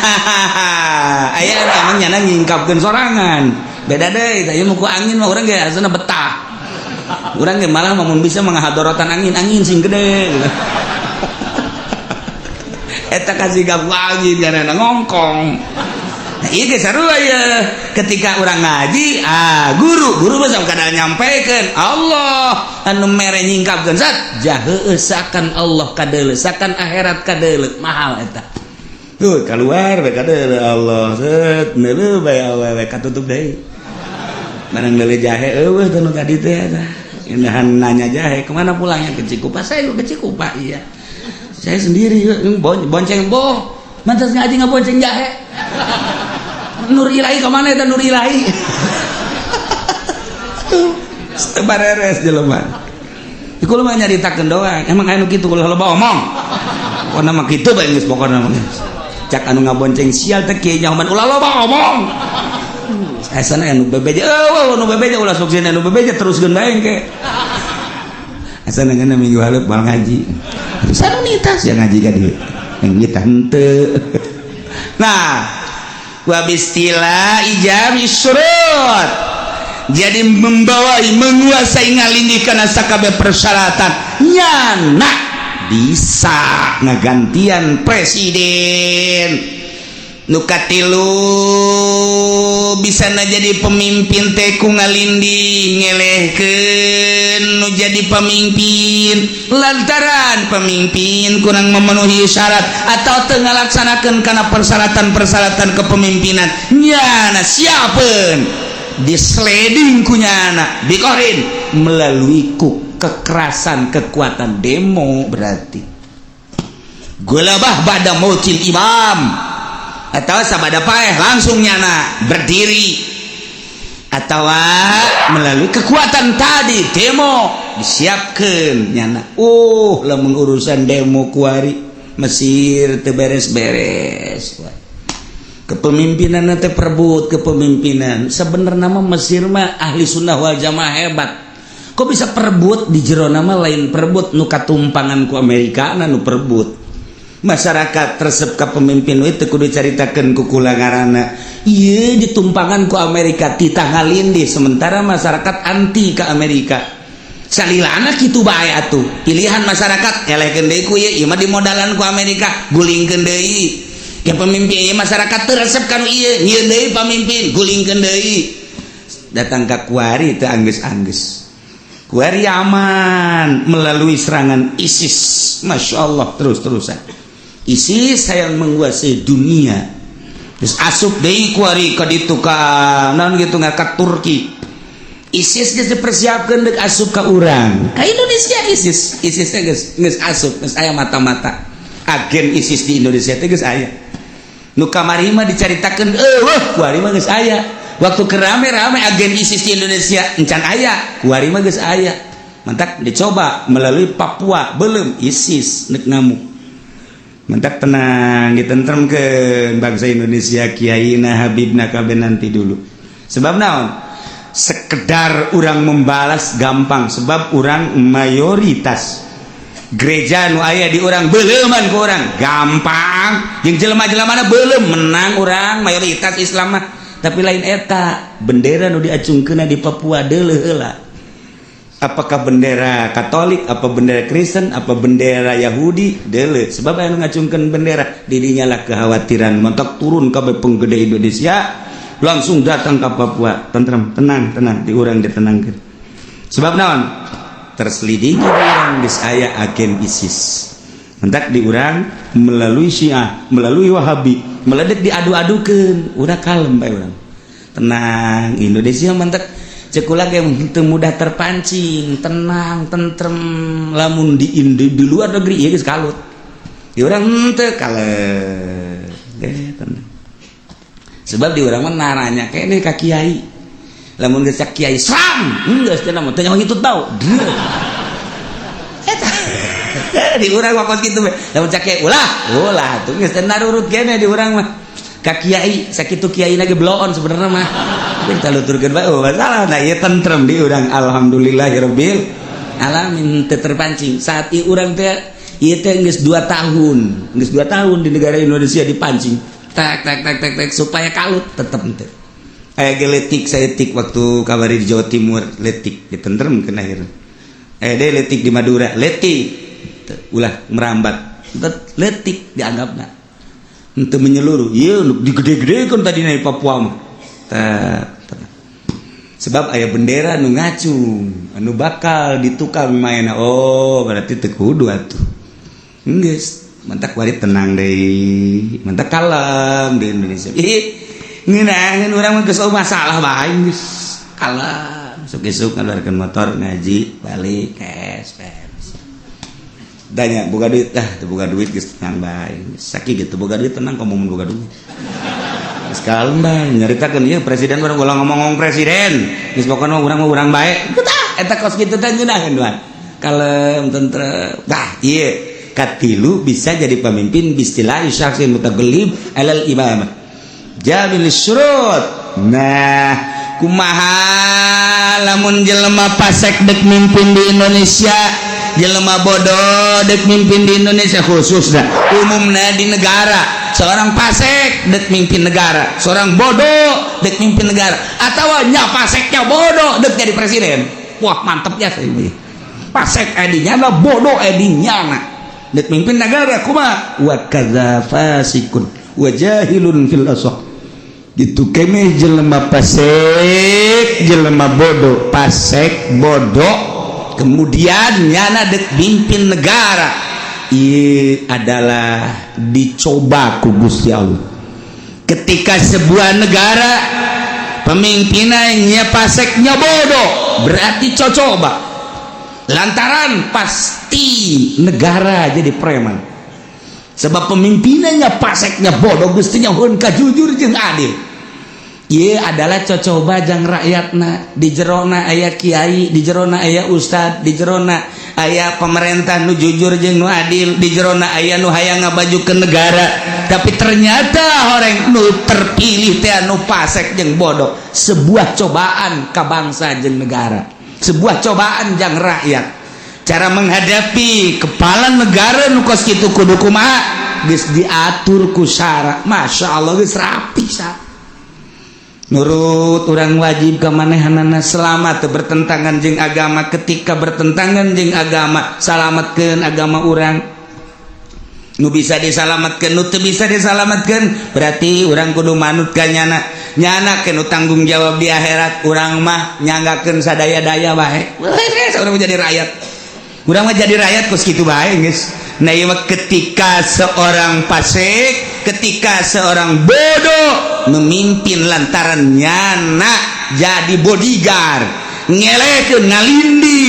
aya emang nyana nyingkapkeun sorangan, beda deh. Tah ieu ku angin mah urang ge asana betah. Urang ge malah mun bisa menghadorotan angin, angin sing gede gitu. Eta kasingkap ku angin karena ngongkong. Nah, iya ge sarua ya. Ketika urang ngaji, ah, guru guru mah kadang nyampaikan Allah anu mere nyingkapkeun zat jahe, sakan Allah kadeuleu, sakan akhirat kadeuleu, mahal eta. Tuh keluar bae kadeuleu Allah, set neuleuh bae awewe, katutup deui. Barang neuleuh jahe, eueuh teh nu tadi teh eta. Indahan nanya jahe, kemana pulangnya? Ke Cikupa. Saya ke Cikupa, iya. Saya sendiri bonceng boh. Mantas ngaji nggak bonceng jahe. Nur ilahi kemana eta nur ilahi? Tuh, bareres jelema. Iku mah nyaritakeun doang. Emang aya nu kitu, ulah loba omong. Pokona mah kitu bae geus, pokona mah. Cak anu ngabonceng, sial teh kieu nyahoman ulah loba omong. Asana anu bebeja, eueuh nu bebeja ulah sok anu bebeja teruskeun bae engke. Asana ngana minggu hareup moal ngaji. Sanu nitas ya ngaji ka dieu. Yang kita henteu. Nah, wa bistila ijab syurut, jadi membawai, menguasai, ngalindih kana sakabeh persyaratan, nyana bisa ngagantian presiden. Nu katilu, bisa na jadi pemimpin teh ku ngalindih ngelehkeun nu jadi pemimpin lantaran pemimpin kurang memenuhi syarat atau teu ngalaksanakeun kana persyaratan-persyaratan kepemimpinan, nyana siapeun disleding ku nyana bikorin melalui kuk. Kekerasan, kekuatan demo, berarti gulabah ba'da mautil imam atau sabada paeh langsung nyana berdiri atau melalui kekuatan tadi demo disiapkan nyana. Lamun urusan demo kuari Mesir teu beres-beres kepemimpinan teh, perebut kepemimpinan. Sebenarnya mah Mesir mah ahli sunnah wal jamaah hebat, kok bisa perebut di jero nama? Lain perebut nu katumpangan ku Amerika, nu perebut masyarakat resep ka pemimpin itu kudu caritakeun ku kula ngaranna ieu ditumpangan ku Amerika, titah ngalindih, sementara masyarakat anti ke Amerika. Salilana kitu bae atuh, pilihan masyarakat elehkeun deui ku ieu, ieu mah dimodalan ku Amerika, gulingkeun deui ke pemimpin ieu. Masyarakat teu resep kanu ieu, nyieun deui pamimpin, gulingkeun deui. Datang ka kuari teu anggeus-anggeus, kuari aman melalui serangan ISIS. Masya Allah, terus-terusan ISIS yang menguasai dunia. Terus asup deui kuari ka ditu, ka naon gitu, ka Turki. ISIS geus dipersiapkeun deuk asup ka urang, ka Indonesia. ISIS, ISIS teh geus geus asup, geus aya mata-mata agen ISIS di Indonesia teh geus aya. Nu kamari mah dicaritakeun eueuh, kuari mah geus aya. Waktu kerame-rame agen ISIS di Indonesia encan aya, kuari mah geus aya. Mantak dicoba melalui Papua, belum ISIS nek ngamuk. Mantak tenang, ditentremkeun bangsa Indonesia, kiai na, habibna, kabeh nanti dulu. Sebab naon? Sekedar orang membalas gampang, sebab orang mayoritas. Gereja nu aya di urang beleuman ku urang gampang, jeung jelema-jelema mana belum menang, orang mayoritas Islam mah. Tapi lain eta, bendera nu diacungkeun di Papua deuleuh heula, apakah bendera Katolik, apa bendera Kristen, apa bendera Yahudi, deuleuh, sebab anu ngacungkeun bendera. Didinya lah kekhawatiran, mentok turun kabeh penggede Indonesia langsung datang ke Papua. Tentrem, tenang, tenang, di urang ditenangkeun. Sebab naon? Terselidiki di urang geus aya agen ISIS. Mentak di urang melalui Syiah, melalui Wahabi, meledek, diadu-adukeun. Udah kalem bae urang, tenang Indonesia. Mentak cek kula ge teu mudah terpancing, tenang, tentrem. Lamun di luar negeri ieu geus kalut, di urang henteu, kalem deh, tenang. Sebab di urang mah naranya kene ka kiai, lamun geus cak kiai serang geus teh mah teu nyaho hitut bau. Eta di urang mah kos kitu we, lamun cak kiai ulah, ulah tuh geus teu narurut kene di urang mah ka kiai. Sakitu kiai lagi bloon sebenarnya mah, tapi kita luturkeun bae, oh masalah. Nah, ieu tentrem di urang, alhamdulillahirabbil alamin, teu terpancing. Saat ieu urang teh ieu teh geus 2 tahun, geus 2 tahun di negara Indonesia dipancing tak tak tak tak tak supaya kalut, tetep teu aya ge letik saeutik. Waktu kabari di Jawa Timur letik, ditentremkeun akhirnya. Eh deh, letik di Madura letik, ulah merambat, letik dianggapna untuk menyeluruh. Iya, digede-gede kan tadi di Papua mah. Sebab aya bendera nu ngacung anu bakal ditukang main. Oh, berarti teu kudu atuh, geus. Mantak wari tenang deui, mantak kalem di Indonesia. Ih, ngeunaheun urang mah, geus masalah bae, geus kalem. Isuk-isuk ngaluarkeun motor, ngaji, balik, cash beres. Tanya boga duit, ah teu boga duit, geus tenang bae. Sakieu gitu boga duit tenang, komo mun boga duit. Geus kalem bae nyaritakeun ieu presiden urang, ulah ngomong-ngomong presiden, geus pokona urang mah urang bae. Tah, eta kos kitu teh ngeunaheun wae, kalem, tentrem. Tah, ieu katilu bisa jadi pemimpin bistilah syakhsin mutagallib alal imamah jamil syurut. Nah, kumaha lamun jelema pasek dek mimpin di Indonesia, jelema bodoh dek mimpin di Indonesia khususnya, umumnya di negara, seorang pasek dek mimpin negara, seorang bodoh dek mimpin negara, atau nya paseknya bodoh dek jadi presiden? Wah, mantepnya ini pasek edinya lah, bodoh edinya. Nah, dek mimpin negara kumaha? Wa kadza fasikun wa jahilun fil asah gitu kene. Jelema pasek, jelema bodoh, pasek bodoh, kemudian nyana dek mimpin negara, ini adalah dicoba ku Gusti Allah. Ketika sebuah negara pemimpinannya paseknya bodoh, berarti cocoba. Lantaran pasti negara jadi preman, sebab pemimpinannya paseknya bodoh, gustinya hun jujur jeung adil. Ieu adalah cocoba jang rakyatna. Di jerona aya kiai, di jerona aya ustad, di jerona aya pemerintah nu jujur jeung nu adil, di jerona aya nu hayang ngabajukeun negara, tapi ternyata orang nu terpilih teh nu pasek jeung bodoh. Sebuah cobaan ka bangsa jeung negara, sebuah cobaan jang rakyat. Cara menghadapi kepala negara nu kos kitu kudu kumaha? Geus diatur ku syara, Masya Allah, geus rapi sa nurut orang wajib ke manehanana selama teu bertentangan jeung agama. Ketika bertentangan jeung agama, salamatkeun agama urang nu bisa disalamatkeun. Nu teu bisa disalamatkeun, berarti urang kudu manut ka nyana. Nyana nu tanggung jawab di akhirat. Urang mah nyanggakeun sadaya-daya bae. Urang mah jadi rakyat, urang mah jadi rakyat kos kitu bae geus. Nah, ieu mah ketika seorang fasik, ketika seorang bodoh memimpin lantaran nyana jadi bodyguard, ngelekeun, ngalindi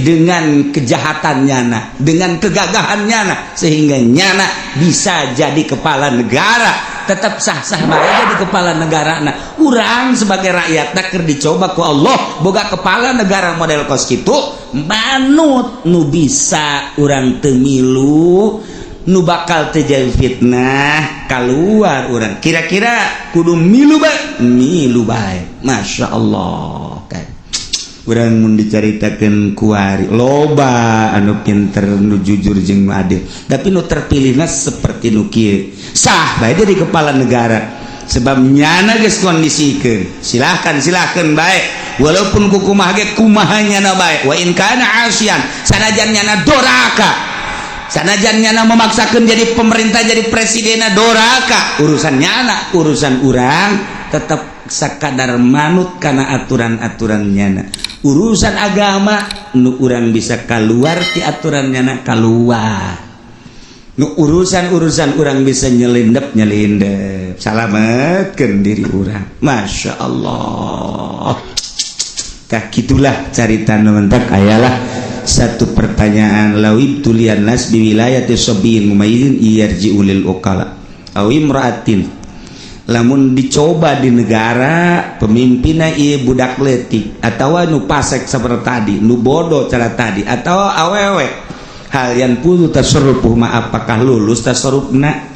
dengan kejahatan nyana, dengan kegagahan nyana, sehingga nyana bisa jadi kepala negara, tetap sah-sah bae jadi kepala negara. Nah, urang sebagai rakyat keur dicoba ku Allah boga kepala negara model kos kitu, manut. Nu bisa urang teu milu, nu bakal terjadi fitnah keluar. Urang kira-kira kudu milu bae, milu bae. Masya Allah, kan urang mun dicaritakeun kuari loba anu pinter, nu jujur jeung nu adil, tapi nu terpilihna seperti nu kieu, sah bae jadi kepala negara sebab nyana geus kondisikeun. Silahkan, silahkan bae, walaupun ku kumaha ge, kumaha nyana bae. Wa in kana asian, sanajan nyana doraka, sanajan nyana memaksakan jadi pemerintah, jadi presiden doraka, urusan nyana. Urusan urang tetap sekadar manut karena aturan-aturan nyana. Urusan agama, nu urang bisa keluar ti aturan nyana, keluar. Nu urusan-urusan urang bisa nyelindep, nyelindep, salametkeun diri urang. Masya Allah. Tah, gitulah carita nu mentak ayalah satu pertanyaan: law ibtuliyan nas biwilayati sabiyyin mumayyizin yarji'u lil uqala aw imra'atin. Lamun dicoba di negara pemimpinna ieu budak leutik atau nu pasek seperti tadi, nu bodoh cara tadi, atau awewe, hal yanfudzu tasarrufuh ma, apakah lulus tasarrufna?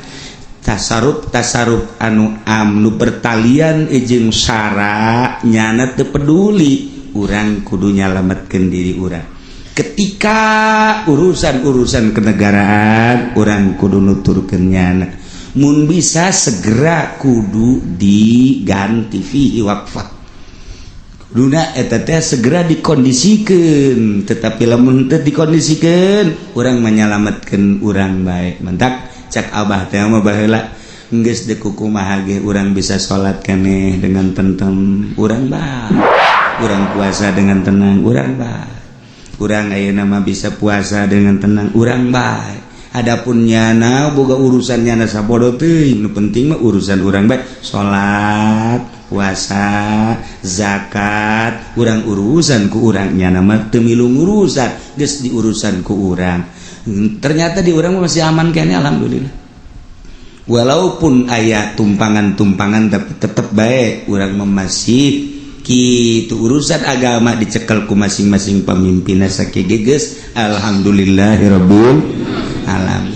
Tasarruf, tasarruf anu am, nu bertalian jeung syara, nyana teu peduli. Urang kudu nyalametkeun diri urang. Ketika urusan-urusan kenegaraan, urang kudu nuturkeun nyana. Mun bisa segera kudu diganti. Fihi waqfah, kuduna eta teh segera dikondisikan. Tetapi lamun teu dikondisikan, urang menyelamatkan urang bae. Mentak cak abah teh mah baheula, geus deuk kumaha ge urang bisa salat keneh dengan tentrem, urang bae. Urang puasa dengan tenang, urang bae. Urang ayeuna mah bisa puasa dengan tenang, urang bae. Adapun nyana boga urusan nyana sabodo teuing, nu penting mah urusan urang bae, salat, puasa, zakat, urang urusan ku urang. Nyana mah teu milu urusan, geus diurusan ku urang. Ternyata di urang masih aman kayaknya, alhamdulillah. Walaupun aya tumpangan-tumpangan, tapi tetep bae urang masih gitu. Urusan agama dicekel ku masing-masing pemimpin sakieu geus, alhamdulillahirabbil alamin.